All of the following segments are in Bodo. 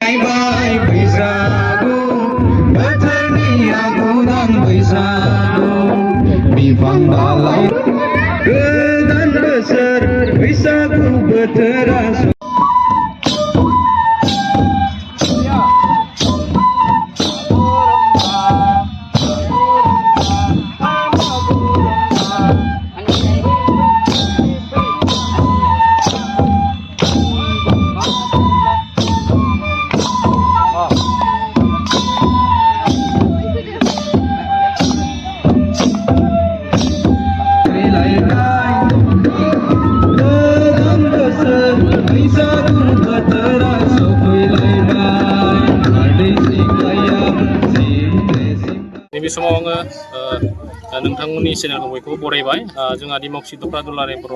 Bye बैसागु बोथोरनि आगुदान बैसागु बिफां दालाइ गोदान बोसोर बैसागु बोथोरा नैबे समाव आङो नोंथांमोननि चेनेलखौ बयखौबो बरायबाय। जोंहा दिमाकुसि दफ्रा दुलाराय बर'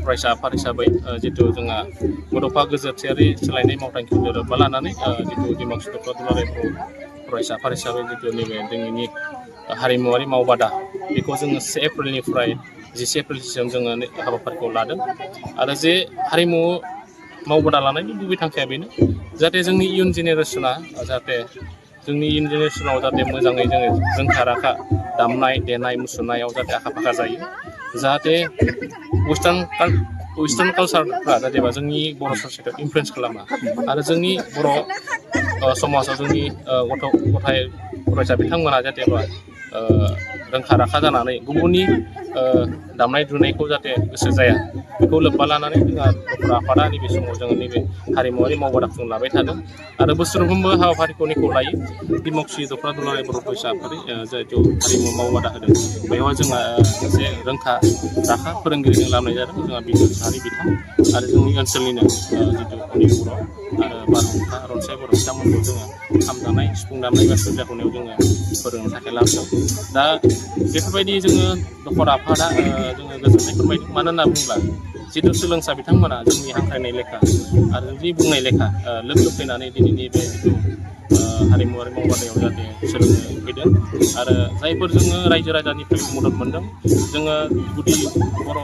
फरायसा आफाद हिसाबै जितु जोंहा बड'फा गोजोरथायारि सोलायनाय मावथांखिखौ लोब्बा लानानै जितु दिमाकुसि दफ्रा दुलाराय बर' फरायसा आफाद हिसाबै जितु नैबे जोंनि हारिमुवारि मावबादा बेखौ जोङो 1 एप्रिलनिफ्राय 10 एप्रिलसिम जोङो हाबाफारिखौ लादों। आरो जे हारिमु मावबादा लानायनि गुबै थांखिया बेनो जाहाथे जोंनि इयुन जेनेरेसना जाहाथे जोंनि इयुन जेनेरेसनाव जाहाथे मोजाङै जोङो रोंखा राखा दामनाय देनाय मुसुरनायाव जाहाथे आखा फाखा जायो, जाहाथे वेस्टार्न कालसारफ्रा जाहाथे जोंनि बर' ससाइटियाव इनफ्लुयेन्स खालामा आरो जोंनि बर' समाजाव जोंनि गथ' गथाय फरायसा बिथांमोना जाहाथे रोंखा राखा जानानै गुबुननि दामनाय दुनायखौ जाहाथे गोसो जाया, बेखौ लोब्बा लानानै जोंहा दफ्रा आफादा नैबे समाव जोङो नैबे हारिमुवारि मावबादाखौ जों लाबाय थादों आरो बोसोरफ्रोमबो हाबाफारिखौ लायो। दिमाकुसि दफ्रा दुलाराय बर' फरायसा आफाद जिहेतु हारिमु मावबादा होदों, बेवहाय जोंहा मोनसे रोंखा राखा फोरोंगिरिजों लाबोनाय जादों। जोंहा बिजय साहारि बिथां आरो जोंनि ओनसोलनिनो जितु अनिल बर' आरो बारहुंखा रनसाय बर' बिथांमोनखौ जोङो खाम दामनाय सिफुं दामनाय बा सेरजा हुनायाव जोङो फोरोंनो थाखाय लाबोदों। दा बेफोरबायदि जोङो दफ्रा आफादा जोङो गोजोननाय फोरमायदों। मानो होनना बुङोब्ला जितु सोलोंसा बिथांमोना जोंनि हांख्रायनाय लेखा आरो जोंनि बुंनाय लेखा लोब लोब फैनानै दिनैनि बे जितु हारिमुवारि मावबादायाव जाहाथे सोलोंनो फैदों आरो जायफोर जोङो रायजो राजानिफ्राय मदद मोनदों, जोङो गुदि बर'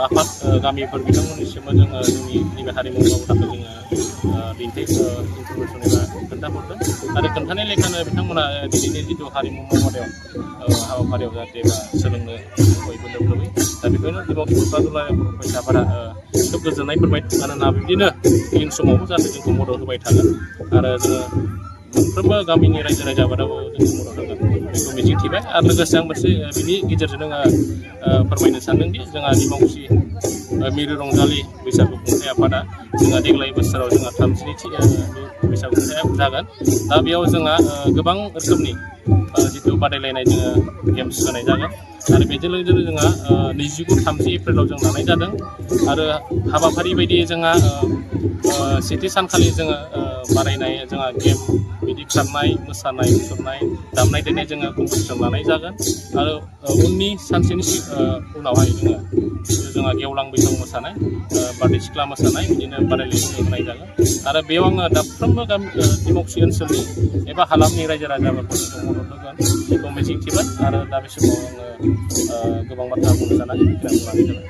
आफाद गामिफोर बिथांमोननिसिमबो जोङो जोंनि नैबे हारिमु मावबादाखौ जोङो इनफरमेसन एबा खोन्थाहरदों आरो खोन्थानाय लेखानो बिथांमोना दिनैनि जितु हारिमु मावबादायाव हाबाफारियाव जाहाथे सोलोंनो बयबो लोब लोबै। दा बेखायनो दिमाकुसि दफ्रा दुलाराय बर' फरायसा आफादा खोब गोजोननाय फोरमायदों। मानोना बिदिनो इयुन समावबो जाहाथे जोंखौ मदद होबाय थागोन आरो जोङो मोनफ्रोमबो गामिनि रायजो राजाफोराबो जोंखौ मदद होगोन बेखौ मिजिंथिबाय। आरो लोगोसे आं मोनसे बिनि गेजेरजों फोरमायनो सानदोंदि जोंहा दिमाकुसि मिरु रंजालि बैसागु खुंथाय आफादा जोंहा देग्लाय बोसोराव जोंहा 32थि बैसागु खुंथाय जागोन। दा बेयाव जोंहा गोबां रोखोमनि जितु बादायलायनाय जोङो गेम्स होनाय जागोन आरो बेजों लोगोसे जोंहा 29-30 एप्रिलाव जों लानाय जादों आरो हाबाफारि बायदियै जोंहा सेथि सानखालि जोङो बानायनाय जोंहा गेम बिदि खारनाय मोसानाय मुसुरनाय दामनाय देनाय जोङो कम्पिटिसन लानाय जागोन आरो उननि सानसेनि उनावहाय जोंहा गेवलां बैसागु मोसानाय बारदै सिख्ला मोसानाय बिदिनो बादायलायनाय होनाय जागोन। आरो बेयाव आङो दाफ्रोमबो दिमाकुसि ओनसोलनि एबा हालामनि रायजो राजाफोरखौ जोंखौ मदद होगोन बेखौ मिजिंथिबाय। आरो दा बे समाव आङो गोबां बाथ्रा बुंनो सानाखै, बुंनानै जाबाय।